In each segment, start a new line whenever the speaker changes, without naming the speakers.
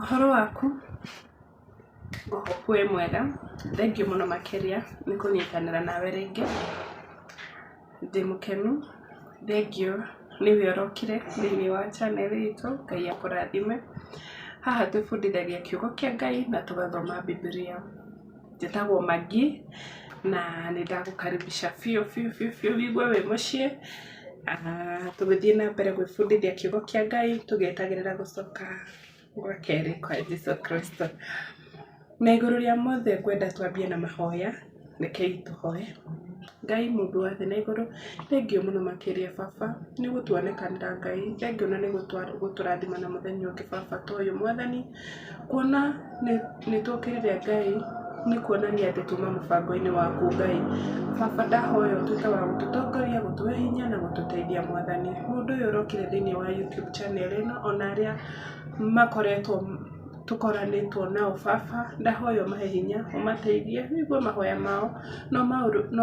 Ũhoro waku? Ngũhope wĩ mwega, thengiũ mũno makĩria nĩ kũnyitanĩra nawe rĩngĩ, ndĩ mũkenu, thengiũ nĩwe ũrokire thĩiniĩ wa channel itũ, Ngai akũrathime. Haha twĩbundithagia kiugo kĩa Ngai na tũgathoma Bibilia. Njĩtagwo Maggie na nĩ ndagũkaribisha biũ biũ biũ biũ wĩigue wĩ mũciĩ, tũgĩthiĩ na mbere gwĩbundithia kiugo kĩa Ngai tũgĩetagĩrĩra gũcoka gwa kerĩ kwa Jesũ Kristo. Na igũrũ rĩa mothe ngwenda twambie na mahoya, rekei tũhoe. Ngai mũmbi wa thĩ na igũrũ, thengiũ mũno makĩria baba, nĩ gũtuonekanĩra Ngai, thengiũ na nĩ gũtũrathima na mũthenya ũngĩ baba ta ũyũ mwathani, kuona nĩ tũkĩrire Ngai, nĩ kuonania atĩ tuma mũbango-inĩ waku Ngai. Baba ndahoya ũtuĩke wa gũtũtongoria, gũtũhe hinya na gũtũteithia mwathani. Mũndũ ũyũ ũrokire thĩiniĩ wa YouTube channel ĩno ona arĩa makoretwo tũkoranĩtwo nao baba, ndahoya ũmahe hinya, ũmateithie, ũigue mahoya mao na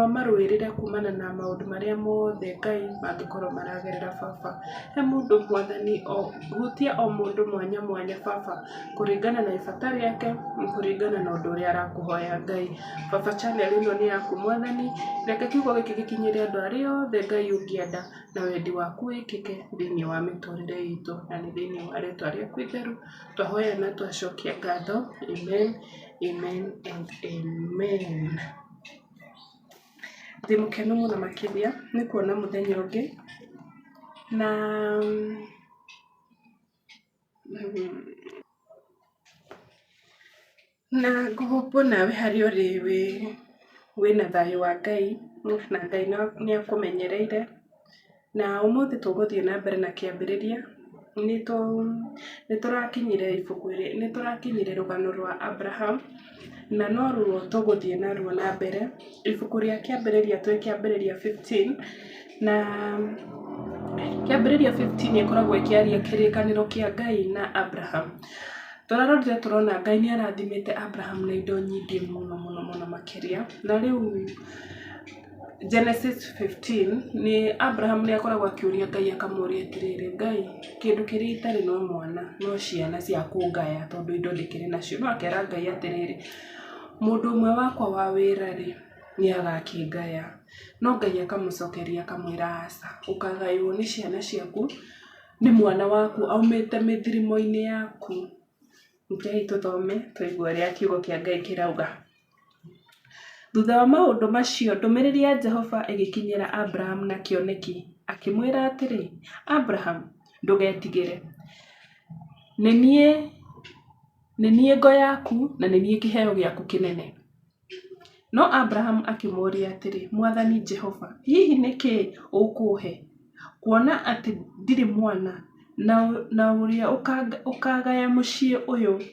ũmarũĩrĩre kumana na maũndũ marĩa mothe Ngai mangĩkorwo maragerera baba. He mũndũ mwathani, hutia o mũndũ mwanya mwanya baba, kũringana na ibata rĩake, na kũringana na ũndũ ũrĩa arakũhoya Ngai. Baba channel ĩno nĩ yaku mwathani, reke kiugo gĩkĩ gĩkinyĩre andũ arĩa othe Ngai ũngĩenda na wendi waku wĩkĩke thĩiniĩ wa mĩtũrĩre itũ na nĩ thĩiniĩ wa rĩtwa rĩaku itheru twahoya na twacokia ngatho. Amen, amen and amen. Ndĩ mũkenu mũno makĩria nĩ kuona mũthenya ũngĩ na na ngũhope nawe harĩa ũrĩ wĩ wĩna thayũ wa Ngai na Ngai nĩ akũmenyereire. Na ũmũthĩ tũgũthiĩ na mbere na kĩambĩrĩria, nĩ tũrakinyire ibuku nĩ tũrakinyire rũgano rwa Abraham na noruo tũgũthiĩ naruo na mbere. Ibuku rĩa kĩambĩrĩria twĩ kĩambĩrĩria 15 na kĩambĩrĩria 15 ĩkoragwo ĩkĩaria kĩrĩkanĩro kĩa Ngai na Abraham. Tũrarorire tũrona Ngai nĩ arathimĩte Abraham na indo nyingĩ mũno mũno mũno makĩria. Na rĩu Genesis 15 nĩ Abraham nĩ akoragwo akĩũria Ngai akamũria atĩrĩrĩ, Ngai kĩndũ kĩrĩa itarĩ no mwana no ciana cia kũngaya tondũ indo ndĩkĩrĩ nacio. No akera Ngai atĩrĩrĩ, mũndũ ũmwe wakwa wa wĩra rĩ, nĩ agakĩngaya. No Ngai akamũcokeria akamwĩra aca, ũkagaywo nĩ ciana ciaku nĩ mwana waku aumĩte mĩthirimo-inĩ yaku. Rekei tũthome tũigue ũrĩa kiugo kĩa Ngai kĩrauga. Thutha wa maũndũ macio, ndũmĩrĩri ya Jehova ĩgĩkinyĩra Aburahamu na kĩoneki, akĩmwĩra atĩrĩ, Aburahamu, ndũgetigĩre. Nĩ niĩ ngo yaku na nĩ niĩ kĩheo gĩaku kĩnene. No Aburahamu akĩmũũria atĩrĩ, Mwathani Jehova, hihi nĩ kĩĩ ũkũũhe, kuona atĩ ndirĩ mwana, na ũrĩa ũkaagaya mũciĩ ũyũ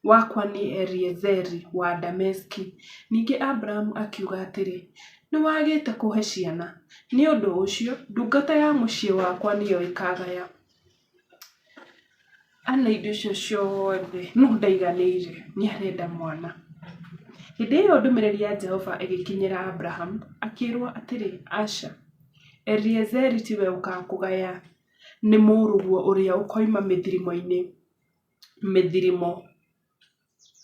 wakwa nĩ Eliezeri wa Dameski? Ningĩ Aburahamu akiuga atĩrĩ, Nĩ wagĩte kũhe ciana, nĩ ũndũ ũcio ndungata ya mũciĩ wakwa nĩyo ĩkaagaya. Ana indo icio ciothe no ndaiganĩire, nĩ arenda mwana. Hĩndĩ ĩyo ndũmĩrĩri ya Jehova ĩgĩkinyĩra Aburahamu, akĩĩrwo atĩrĩ, Aca, Eliezeri tiwe ũgaakũgaya, nĩ mũrũguo ũrĩa ũkoima mĩthirimo-inĩ mĩthirimo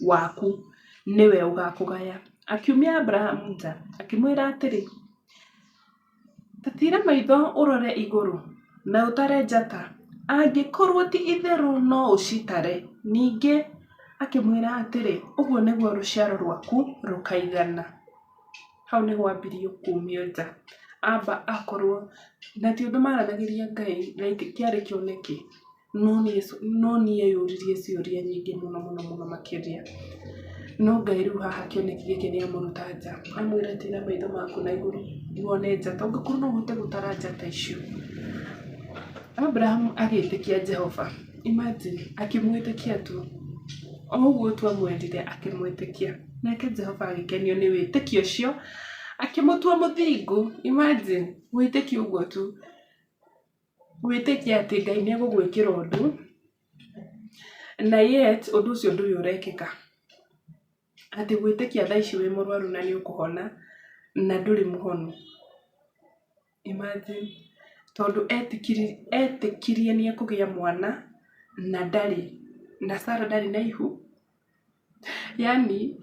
waku nĩwe ũgaakũgaya. Akiumia Aburahamu nja, akĩmwĩra atĩrĩ, Ta tiira maitho ũrore igũrũ, na ũtare njata, angĩkorũo ti itherũ no ũcitare. Ningĩ akĩmwĩra atĩrĩ, Ũguo nĩguo rũciaro rwaku rũkaigana. Hau nĩho ambirie kumio nja, amba akorwo, na ti ũndũ maranagĩria Ngai, like kĩarĩ kĩoneki. No niĩ eyũririe ciũria nyingĩ mũno mũno mũno makĩria. No Ngai rĩu haha kĩoneki gĩkĩ nĩ amũruta nja, amwĩra tiira maitho maku na igũrũ wone njata, ũngĩkorwo no ũhote gũtara njata icio. Abrahamu agĩtĩkia Jehova, imagine, akĩmwĩtĩkia tu, o ũguo tu amwĩrire akĩmwĩtĩkia. Nake Jehova agĩkenio nĩ wĩtĩkio ũcio, akĩmũtua mũthingu, imagine, wĩtĩkio ũguo tu. Gwĩtĩkia atĩ Ngai nĩ egũgwĩkĩra ũndũ, na yet ũndũ ũcio ndũrĩ ũrekĩka. Atĩ gwĩtĩkia thaa ici wĩ mũrwaru na nĩ ũkũhona na ndũrĩ mũhonu. Imagine, tondũ etĩkirie nĩ ekũgĩa mwana na ndarĩ. Na Sarah ndarĩ na ihu? Yaani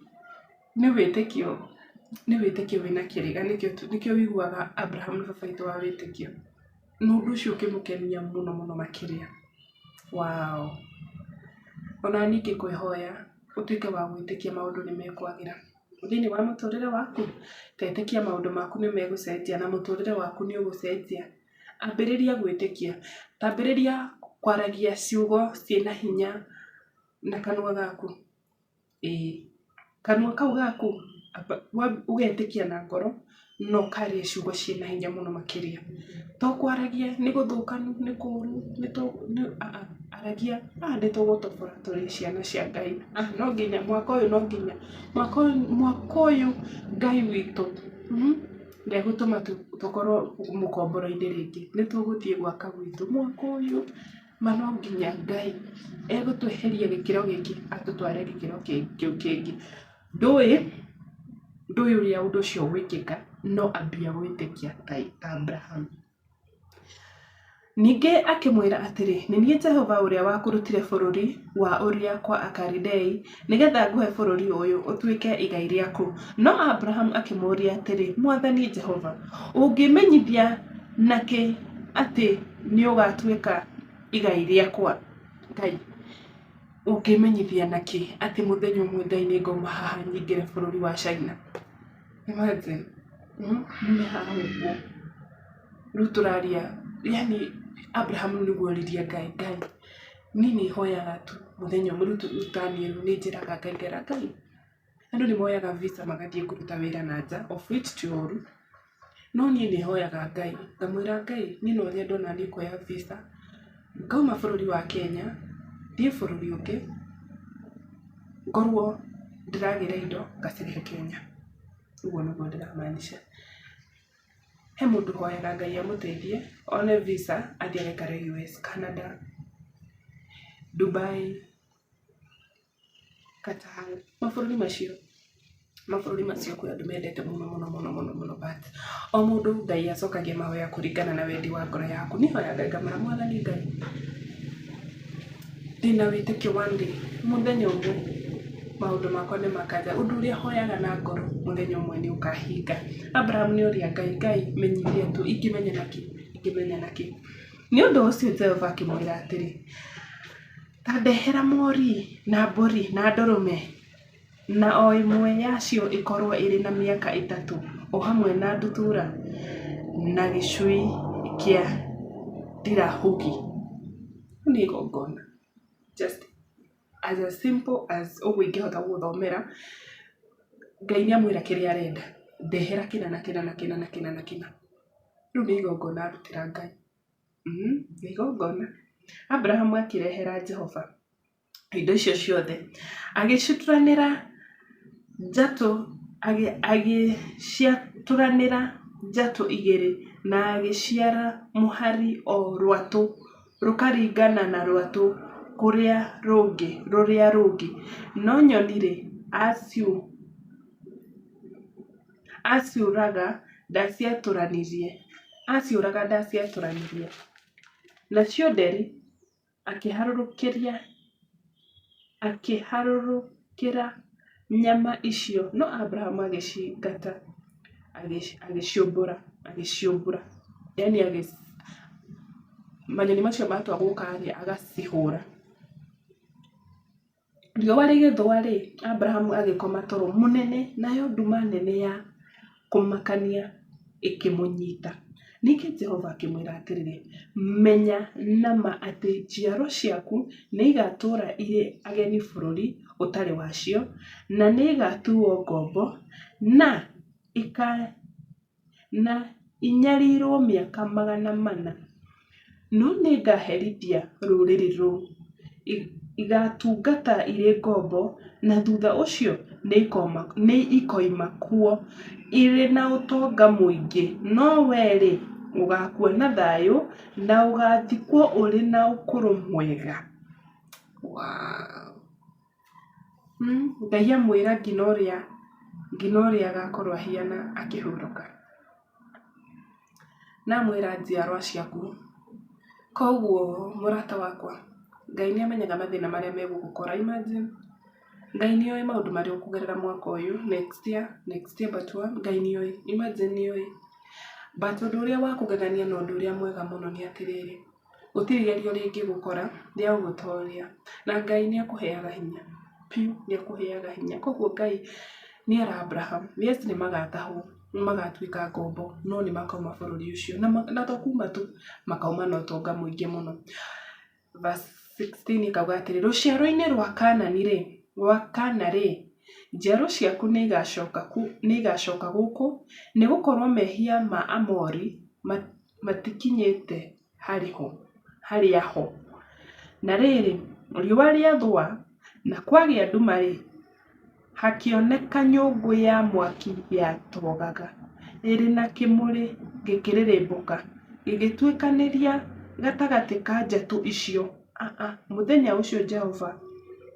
nĩ wĩtĩkio, nĩ wĩtĩkio wĩna kĩrĩga nĩkĩo wĩiguaga Abraham nĩ baba witũ wa wĩtĩkio. Na ũndũ ũcio ũkĩmũkenia mũno mũno makĩria. Wow! Ona niĩ ingĩkwĩhoya ũtuĩke wa gwĩtĩkia maũndũ nĩ mekwagĩra thĩinĩ wa mũtũrĩre waku. Tetĩkia maũndũ maku nĩ megũcenjia na mũtũrĩre waku nĩ ũgũcenjia. Ambĩrĩria gwĩtĩkia, tambĩrĩria kwaragia ciugo ciĩna hinya na kanua gaku. Ĩĩ, kanua kau gaku ũgetĩkia na ngoro na ũkaria ciugo ciĩna hinya mũno makĩria. To kwaragia nĩ gũthũkanu, nĩ kũũru, aragia nĩ tũgũtobora tũrĩ ciana cia Ngai. No nginya mwaka ũyũ no nginya, mwaka ũyũ Ngai witũ ndegũtũma tũkorwo mũkomboro-inĩ rĩngĩ. Nĩ tũgũthiĩ gwaka gwitũ mwaka ũyũ. Ma no nginya Ngai egũtweheria gĩkĩro gĩkĩ atũtware gĩkĩro kĩu kĩngĩ. Ndũĩ, ndũĩ ũrĩa ũndũ ũcio ũgwĩkĩka no ambia gwĩtĩkia ta Abraham. Ningĩ akĩmwĩra atĩrĩ, Nĩ niĩ Jehova ũrĩa wakũrutire bũrũri wa Ũrĩa kwa Akalidei, nĩgetha ngũhe bũrũri ũyũ ũtuĩke igai rĩaku. No Aburahamu akĩmũũria atĩrĩ, Mwathani Jehova, ũngĩĩmenyithia na kĩ atĩ nĩũgatuĩka igai rĩakwa? Ngai, ũngĩĩmenyithia na kĩ atĩ mũthenya ũmwe Ngai nĩngauma haha nyingĩre bũrũri wa China? Imagine, nyume haha ũguo. Rĩu tũraria, yaani Abraham nĩguo oririe Ngai, Ngai niĩ nĩ hoyaga tu mũthenya ũmwe, rĩu ta niĩ nĩ njĩraga Ngai ngera Ngai, andũ nĩ moyaga visa magathiĩ kũruta wĩra na nja of which ti ũru, no niĩ nĩ hoyaga Ngai ngamwĩra Ngai niĩ no nyende ona niĩ kuoya visa, ngauma bũrũri wa Kenya, thiĩ bũrũri ũngĩ, ngorwo ndĩragĩra indo ngacirehe Kenya. Ũguo nĩguo ndĩra maanisha. He mũndũ ũhoyaga Ngai amũteithie one visa athiĩ agaikare US, Canada, Dubai, Qatar, mabũrũri macio, mabũrũri macio kwĩ andũ mendete mũno mũno mũno mũno mũno but o mũndũ Ngai acokagia mahoya kũringana na wendi wa ngoro yaku. Niĩ hoyaga Ngai ngamwĩra Mwathani Ngai, ndĩna wĩtĩkio one day, mũthenya ũmwe maũndũ makwa nĩ makanja, ũndũ ũrĩa hoyaga na ngoro mũthenya ũmwe nĩ ũkahinga. Abraham nĩ oria Ngai, Ngai menyithia tu ingĩmenya na kĩ, ingĩmenya na kĩ. Nĩ ũndũ ũcio Jehova akĩmwĩra atĩrĩ, ta ndehera mori na mbũri na ndũrũme, na o ĩmwe yacio ĩkorũo ĩrĩ na mĩaka ĩtatũ, o hamwe na ndutura na gĩcui kĩa ndirahũgĩ. Rĩu nĩ igongona. Just as a simple as ũguo ingĩhota gũgũthomera, Ngai nĩ amwĩra kĩrĩa arenda, ndehera kĩna na kĩna na kĩna na kĩna na kĩna. Rĩu nĩ igongona arutĩra Ngai. Nĩ igongona. Abrahamu akĩrehera Jehova indo icio ciothe, agĩcituranĩra njatũ, agĩciatũranĩra njatũ igĩrĩ na agĩciara mũhari o rwatũ rũkaringana na rwatũ rũrĩa rũngĩ, no nyoni-rĩ, aciũraga ndaciatũranirie. Nacio nderi akĩharũrũkĩra nyama icio, no Aburahamu agĩcingata agĩciũmbũra, yaani manyoni macio matua gũka-rĩ, agacihũra. Riũa rĩgĩthũa-rĩ, Aburahamu agĩkoma toro mũnene, nayo nduma nene ya kũmakania ĩkĩmũnyita. Ningĩ Jehova akĩmwĩra atĩrĩ, Menya na ma atĩ njiaro ciaku nĩ igaatũũra irĩ ageni bũrũri ũtarĩ wacio, na nĩ igaatuo ngombo, na na inyarirũo mĩaka 400. No nĩ ngaaherithia rũrĩrĩ rũu. Igaatungata irĩ ngombo, na thutha ũcio nĩ ikoima kuo irĩ na ũtonga mũingĩ, no wee-rĩ, ũgaakua na thayũ na ũgaathikwo ũrĩ na ũkũrũ mwega. Wow! Ngai amwĩra nginya ũrĩa, nginya ũrĩa agakorwo ahiana akĩhurũka. Na amwĩra njiarwa ciaku. Koguo mũrata wakwa, Ngai nĩ amenyaga mathĩna marĩa megũgũkora. Imagine, Ngai nĩ oĩ maũndũ marĩa ũkũgerera mwaka ũyũ, next year, next year but one, Ngai nĩ oĩ. Imagine nĩ oĩ. But ũndũ ũrĩa wa kũgegania na ũndũ ũrĩa mwega mũno nĩ atĩrĩrĩ, gũtirĩ igerio rĩngĩgũkora rĩa gũgũtoria. Na Ngai nĩ akũheaga hinya, biũ nĩ akũheaga hinya. Koguo Ngai nĩ era Abraham, yes nĩ magatahwo, nĩ magatuĩka ngombo, no nĩ makauma bũrũri ũcio. Na to kuma tu, makauma na ũtonga mũingĩ mũno. Verse 16 ĩkauga atĩrĩ, rũciaro-inĩ rwa Kanani-rĩ, rwa kana-rĩ, njiaro ciaku nĩigacoka gũkũ, nĩ gũkorwo mehia ma Amori matikinyĩte harĩa ho. Na rĩrĩ, riũa rĩathũa na kwagĩa nduma-rĩ, hakĩoneka nyũngũ ya mwaki yatogaga, ĩrĩ na kĩmũrĩ gĩkĩrĩrĩmbũka, gĩgĩtuĩkanĩria gatagatĩ ka njatũ icio. Mũthenya ũcio Jehova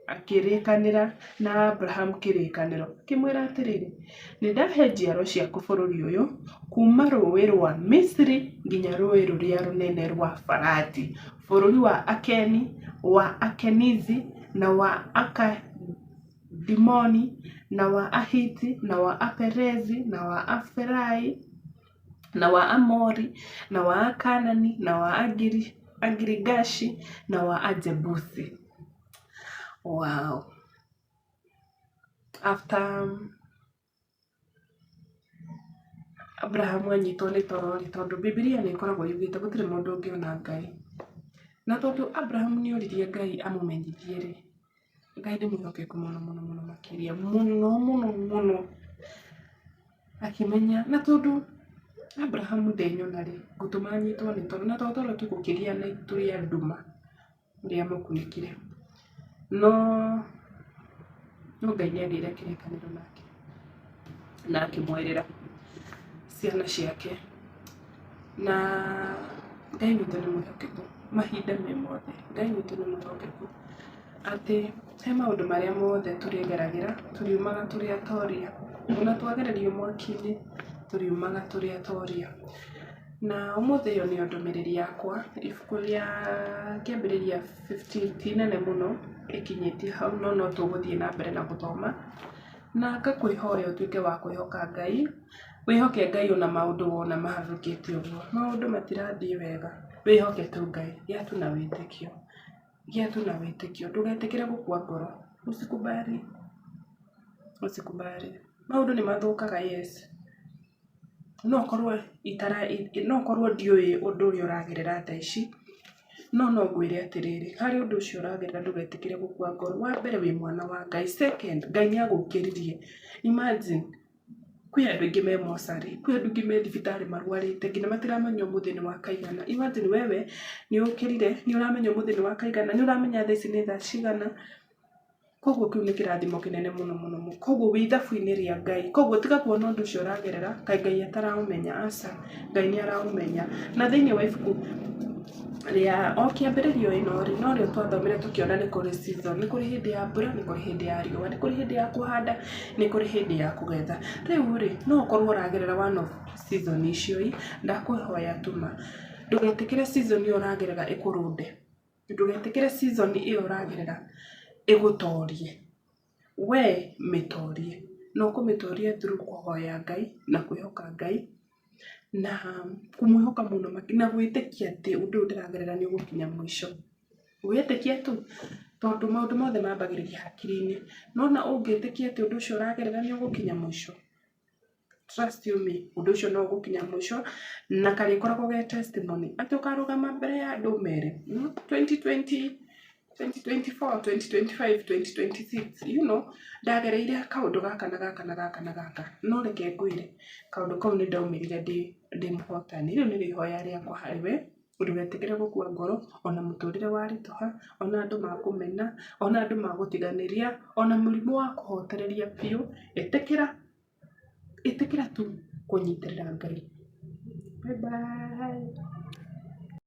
akĩrĩkanĩra na Abrahamu kĩrĩkanĩro, akĩmwĩra atĩrĩrĩ, nĩ ndahe njiaro ciaku bũrũri ũyũ, kuuma rũũĩ rwa Misiri nginya rũũĩ rũrĩa rũnene rwa Farati, bũrũri wa Akeni, wa Akenizi, na wa Akadimoni, na wa Ahiti, na wa Aperezi, na wa Aferai, na wa Amori, na wa Akaanani, na wa Agirigashi, na wa Ajebusi. Wow. After Abrahamu anyitwo nĩ toro rĩ, tondũ Bibilia nĩ ĩkoragwo yugĩte gũtirĩ mũndũ ũngĩona Ngai. Na tondũ Abrahamu nĩ oririe Ngai amũmenyithie rĩ, Ngai nĩ mwĩhokeku mũno mũno mũno makĩria, mũno mũno mũno. Akĩmenya, na tondũ Abrahamu ndenyona rĩ, ngũtũma anyitwo nĩ toro, na to toro tu gũkĩgĩa na itu rĩa nduma rĩamũkunĩkire. No no Ngai nĩ agĩire kĩrĩkanĩro nake na akĩmwĩrĩra ciana ciake. Na Ngai witũ nĩ mwĩhokeku mahinda me mothe. Ngai witũ nĩ mwĩhokeku atĩ he maũndũ marĩa mothe tũrĩgeragĩra tũriumaga tũrĩ atoria. Ona twagererio mwaki-inĩ tũriumaga tũrĩ atoria. Na ũmũthĩ ĩyo nĩyo ndũmĩrĩri yakwa, ibuku rĩa kĩambĩrĩria 15 ti inene mũno ĩkinyĩtie hau no no tũgũthiĩ na mbere na gũthoma. Na ngakwĩhoya ũtuĩke wa kwĩhoka Ngai, wĩhoke Ngai ona maũndũ wona maharũrũkĩte ũguo, maũndũ matirathiĩ wega, wĩhoke tu Ngai, gĩa tu na wĩtĩkio, gĩa tu na wĩtĩkio, ndũgetĩkĩre gũkua ngoro, usikubali, usikubali. Maũndũ nĩ mathũkaga yes, no ũkorwo itara no ũkorwo ndiũĩ ũndũ ũrĩa ũragerera thaa ici, no no ngwĩre atĩrĩrĩ, harĩ ũndũ ũcio ũragerera ndũgetĩkĩre gũkua ngoro. Wa mbere wĩ mwana wa Ngai, second Ngai nĩ agũkĩririe. Imagine kwĩ andũ aingĩ me mocarĩ, kwĩ andũ aingĩ me thibitarĩ marwarĩte nginya matiramenya ũmũthĩ nĩ wa kaigana. Imagine wewe nĩ ũkĩrire, nĩ ũramenya ũmũthĩ nĩ wa kaigana, nĩ ũramenya thaa ici nĩ thaa cigana. Koguo kĩu nĩ kĩrathimo kĩnene mũno mũno mũno. Koguo wĩ ithabu-inĩ rĩa Ngai. Koguo tiga kuona ũndũ ũcio ũragerera kaĩ Ngai ataraũmenya, aca, Ngai nĩ araũmenya. Na thĩinĩ wa ibuku rĩa o kĩambĩrĩria ĩno rĩ, norĩo twathomire tũkĩona nĩ kũrĩ season, nĩ kũrĩ hĩndĩ ya mbura, nĩ kũrĩ hĩndĩ ya riũa, nĩ kũrĩ hĩndĩ ya kũhanda, nĩ kũrĩ hĩndĩ ya kũgetha. Rĩu rĩ, no ũkorwo ũragerera one of season icio ĩ, ndakũhoya tu ma, ndũgetĩkĩre season ĩyo ũragerera ĩkũrũnde. Ndũgetĩkĩre season ĩyo ũragerera ĩgũtorie, we mĩtorie. Na ũkũmĩtoria through kũhoya Ngai na kwĩhoka Ngai na kũmwĩhoka mũno makĩria na gwĩtĩkia atĩ ũndũ ũyũ ndĩragerera nĩ ũgũkinya mũico. Wĩtĩkie tu, tondũ maũndũ mothe mambagĩrĩria hakiri-inĩ. Nĩwona ũngĩtĩkia atĩ ũndũ ũcio ũragerera nĩ ũgũkinya mũico, trust you me, ũndũ ũcio no ũgũkinya mũico na karĩkoragwo ge testimony atĩ ũkarũgama mbere ya andũ ũmere 2020, 2024, 2025, 2026 you know, ndagereire kaũndũ gaka na gaka na gaka na gaka, no reke ngwĩre kaũndũ kau nĩ ndaumĩrire ndĩ mũhotani. Rĩu nĩrĩo ihoya rĩakwa harĩ we, ndũgetĩkĩre gũkua ngoro ona mũtũrĩre waritũha, ona andũ makũmena, ona andũ magũtiganĩria, ona mũrimũ wakũhotereria biũ, ĩtĩkĩra Ĩtĩkĩra tu kũnyitĩrĩra Ngai. Bye bye.